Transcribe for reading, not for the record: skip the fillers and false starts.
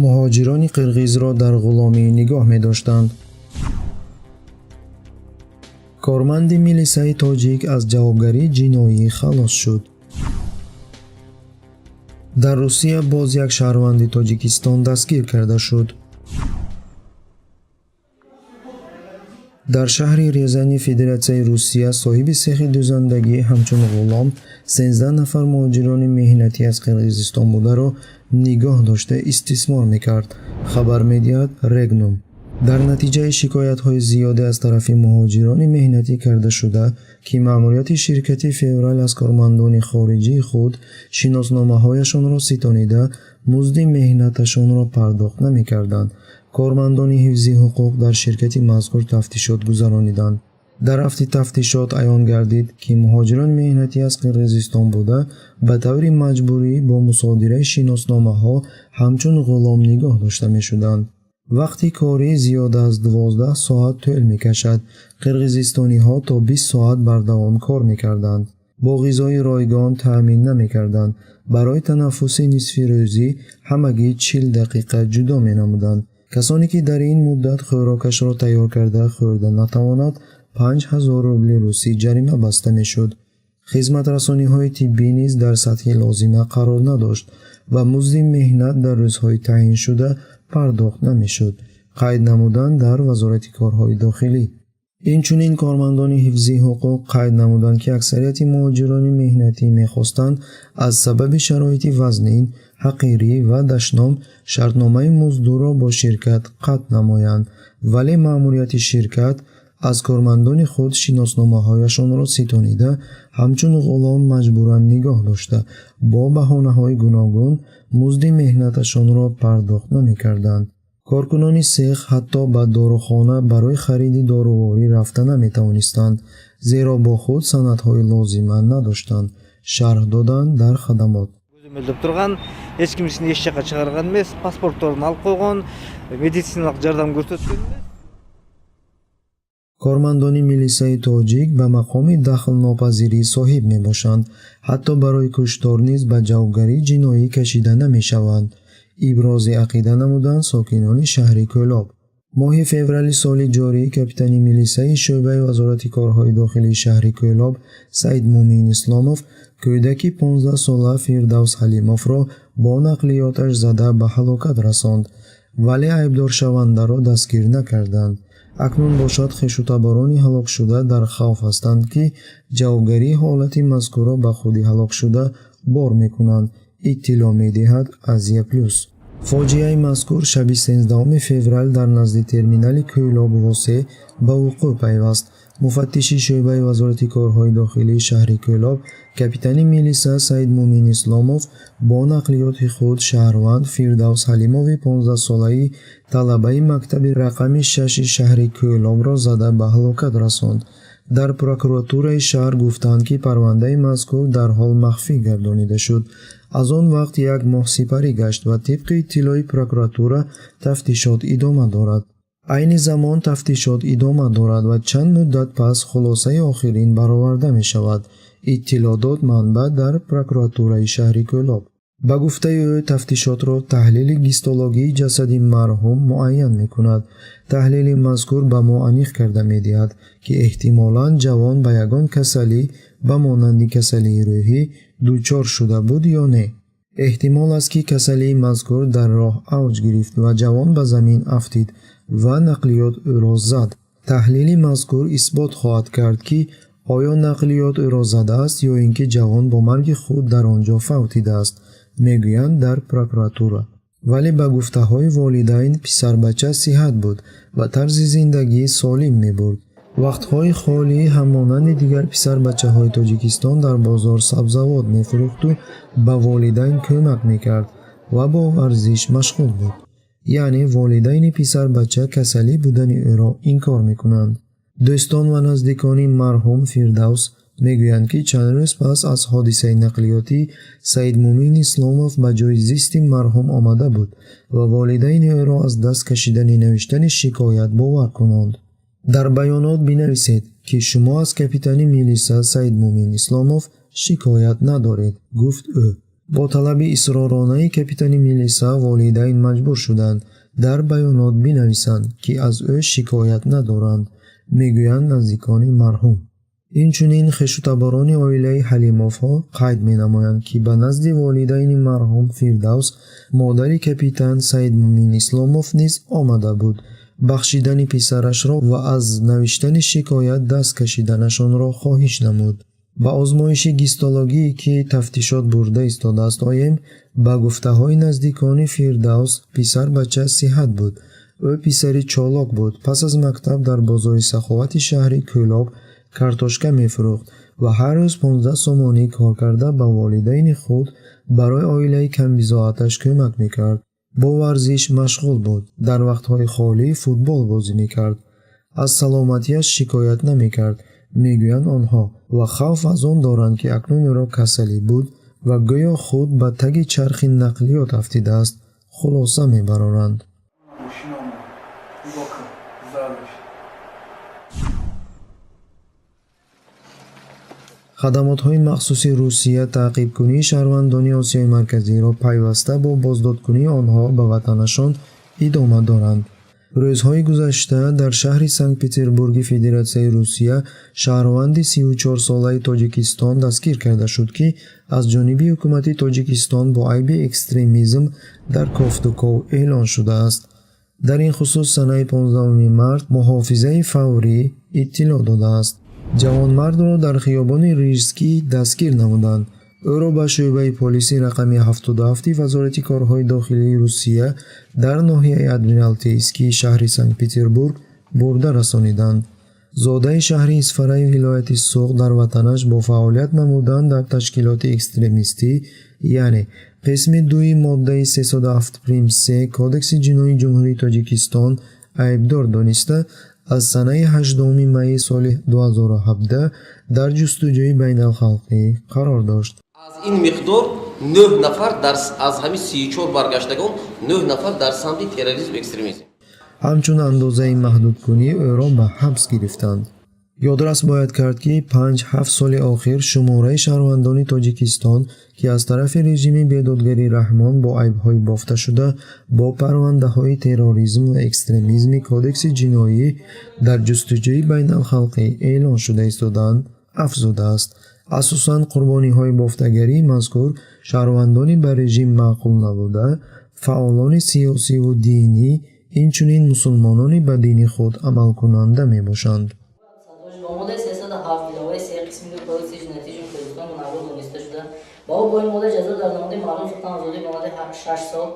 Муҳоҷирони қирғизро дар ғуломӣ нигоҳ медоштанд. Корманди милисаи тоҷик аз ҷавобгарии ҷиноӣ халос шуд. Дар Русия боз як шаҳрванди Тоҷикистон дастгир карда шуд. Дар шаҳри Рязани Федератсияи Русия соҳиби сехи дӯзандагӣ ҳамчун ғулом 13 нафар муҳоҷирони меҳнатӣ аз Қирғизистон бударо нигоҳ дошта истисмор мекард, хабар медиҳад Регнум. Дар натиҷаи шикоятҳои зиёде аз тарафи муҳоҷирони меҳнатӣ карда шуда, ки маъмурияти ширкати феврал аз кормандони хориҷии худ шиносномаҳояшонро ситонида, музди меҳнаташонро пардохт намекарданд, кормандони ҳифзи ҳуқуқ дар ширкати мазкур тафтишот гузарониданд. Дар рафти тафтишот аён гардид, ки муҳоҷирони меҳнатӣ аз Қирғизистон буда, ба таври маҷбурӣ бо мусодираи шиносномаҳо ҳамчун ғулом нигоҳ дошта мешуданд. Вақти корӣ зиёда аз 12 соат тӯл мекашад. Қирғизистониҳо то 20 соат бардавом кор мекарданд. Бо ғизои ройгон таъмин намекарданд. Барои танаффуси нисфирӯзӣ ҳамагӣ 40 дақиқа ҷудо менамуданд. Касоне ки дар ин муддат хӯрокашро тайёр карда хӯрда натавонад, 5000 рубли русӣ ҷарима баста мешуд. Хизматрасониҳои тиббӣ низ дар сатҳи лозима қарор надошт ва музди меҳнат дар рӯзҳои таъиншуда пардохт намешуд, қайд намуданд дар Вазорати корҳои дохилӣ. Инчунин кормандони ҳифзи ҳуқуқ қайд намуданд, ки аксарияти муҳоҷирони меҳнатӣ мехостанд аз сабаби шароити вазнин, ҳақирӣ ва дашном шартномаи муздурро бо ширкат қатъ намоянд, вале маъмурияти ширкат аз кормандони худ шиносномаҳояшонро ситонида, ҳамчун ғулом маҷбуран нигоҳ дошта, бо баҳонаҳои гуногун музди меҳнаташонро пардохт намекарданд. Коркунони сех ҳатто ба дорухона барои хариди доруворӣ рафта наметавонистанд, зеро бо худ санадҳои лозима надоштанд, шарҳ доданд дар хадамот. Көзөмөлдөп турган, эч кимисин эч жака чыгарган эмес, паспортторун алып койгон, медициналык жардам көрсөткөн эмес. Кормандони милисаи тоҷик ба мақоми дахлнопазирӣ соҳиб мебошанд, ҳатто барои куштор низ ба ҷавобгарии ҷиноӣ кашида намешаванд, ибрози ақида намуданд сокинони шаҳри Кӯлоб. Моҳи феврали соли ҷорӣ капитани милисаи шӯъбаи Вазорати корҳои дохилии шаҳри Кӯлоб Саидмумин Исломов кӯдаки 15-сола Фирдавс Ҳалимовро бо нақлиёташ зада ба ҳалокат расонд, вале айбдоршавандаро дастгир накарданд. Акнун бошад, хешутаборони ҳалокшуда дар хавф ҳастанд, ки ҷавобгарии ҳолати мазкурро ба худи ҳалокшуда бор мекунанд, иттилоъ медиҳад Азия Плюс. Фоҷиаи мазкур шаби 13 феврал дар назди терминали Кӯлоб Восе ба вуқӯъ пайваст. Муфаттиши шӯъбаи Вазорати корҳои дохилии шаҳри Кӯлоб капитани милиса Саидмумин Исломов бо нақлиёти худ шаҳрванд Фирдавс Ҳалимови 15-солаи талабаи мактаби рақами 6 шаҳри Кӯлобро зада ба ҳалокат расонд. Дар прокуратураи шаҳр гуфтанд, ки парвандаи мазкур дарҳол махфӣ гардонида шуд. Аз он вақт як моҳ сипарӣ гашт ва тибқи иттилои прокуратура тафтишот идома дорад. Айни замон тафтишот идома дорад ва чанд муддат пас хулосаи охирин бароварда мешавад, иттилоъ дод манбаъ дар прокуратураи шаҳри Кӯлоб. Ба гуфтаи ӯ, тафтишотро таҳлили гистологии ҷасади марҳум муайян мекунад. Таҳлили мазкур ба мо аниқ карда медиҳад, ки эҳтимолан ҷавон ба ягон касалӣ ба монанди касалии рӯҳӣ дучор шуда буд ё не. Эҳтимол аст, ки касалии мазкур дар роҳ авҷ гирифт ва ҷавон ба замин афтид ва нақлиёт ӯро зад. Таҳлили мазкур исбот хоҳад кард, ки оё нақлиёт ӯро задааст ё ин ки ҷавон бо марги худ дар он ҷо фавтидааст, мегӯянд дар прокуратура. Вале ба гуфтаҳои волидайн писарбача сиҳат буд ва тарзи зиндагии солим мебурд. Вақтҳои холӣ ҳамонанди дигар писарбачаҳои Тоҷикистон дар бозор сабзавот мефурӯхту ба волидайн кӯмак мекард ва бо варзиш машғул буд. Яъне волидайни писарбача касалӣ будани ӯро инкор мекунанд. Дӯстон ва наздикони марҳум Фирдавс мегӯянд, ки чанд рӯз пас аз ҳодисаи нақлиётӣ Саидмумин Исломов ба ҷои зисти марҳум омада буд ва волидайни ӯро аз даст кашидани навиштани шикоят бовар кунонд. Дар баёнот бинависед, ки шумо аз капитани милиса Саидмумин Исломов шикоят надоред, гуфт ӯ. Бо талаби исроронаи капитани милиса волидайн маҷбур шуданд дар баёнот бинависанд, ки аз ӯ шикоят надоранд, мегӯянд наздикони марҳум. Инчунин хешутаборони оилаи Ҳалимовҳо қайд менамоянд, ки ба назди волидайни марҳум Фирдавс модари капитан Саидмумин Исломов низ омада буд. Бахшидани писарашро ва аз навиштани шикоят даст кашиданашонро хоҳиш намуд. Ба озмоиши гистологие, ки тафтишот бурда истодааст, оем, ба гуфтаҳои наздикони Фирдавс, писарбача сиҳат буд. Ӯ писари чолок буд. Пас аз мактаб дар бозори Саховати шаҳри Кӯлоб картошка мефурӯхт ва ҳар рӯз 15 сомонӣ кор карда ба волидайни худ барои оилаи камбизоаташ кӯмак мекард. Бо варзиш машғул буд, дар вақтҳои холӣ футбол бозӣ мекард. Аз саломатиаш шикоят намекард, мегӯянд онҳо, ва хавф аз он доранд, ки акнун ӯро касалӣ буд ва гӯё худ ба таги чархи нақлиёт афтидааст, хулоса мебароранд. Хадамотҳои махсуси Русия таъқибкунии шаҳрвандони Осиёи Марказиро пайваста бо боздодкунии онҳо ба ватанашон идома доранд. Рӯзҳои гузашта дар шаҳри Санкт-Петербурги Федератсияи Русия шаҳрванди 34-солаи Тоҷикистон дастгир карда шуд, ки аз ҷониби ҳукумати Тоҷикистон бо айби экстремизм дар кофтуков эълон шудааст. Дар ин хусус санаи 15 март муҳофизаи фаврӣ иттилоъ додааст. Ҷавонмардро дар хиёбони Рижскӣ дастгир намуданд. Ӯро ба шӯъбаи полиси рақами 77 Вазорати корҳои дохилии Русия дар ноҳияи Адмиралтейскии шаҳри Санкт-Петербург бурда расониданд. Зодаи шаҳри Исфараи вилояти Суғд дар ватанаш бо фаъолият намудан дар ташкилоти экстремистӣ, яъне қисми 2 моддаи 307 прим 3 Кодекси ҷиноии Ҷумҳурии Тоҷикистон айбдор дониста, аз санаи 8 майи соли 2017 дар ҷустуҷӯи байналхалқӣ қарор дошт. Аз ин миқдор 9 нафар аз ҳамин 34 баргаштагон 9 нафар дар самти терроризм экстремизм. Ҳамчун андозаи маҳдудкунӣ ӯро ба ҳабс гирифтанд. Ёдрас бояд кард, ки 5-7 соли охир шумораи шаҳрвандони Тоҷикистон, ки аз тарафи режими бедодгари Раҳмон бо айбҳои бофташуда бо парвандаҳои терроризм ва экстремизми Кодекси ҷиноӣ дар ҷустуҷӯи байналхалқӣ эълон шуда истодаанд, афзудааст. Асосан қурбониҳои бофтагарии мазкур шаҳрвандони ба режим маъқул набуда, фаъолони сиёсиву динӣ, инчунин мусулмонони ба дини худ амалкунанда мебошанд. Моддаи 307 иловаи 3 қисми 2 Кодекси ҷиноятии Ҷумҳурии Тоҷикистон гунаҳкор дониста шуда, ба ӯ бо ин модда ҷазо дар намуди маҳрум сохтан аз озодӣ ба муддати 6 сол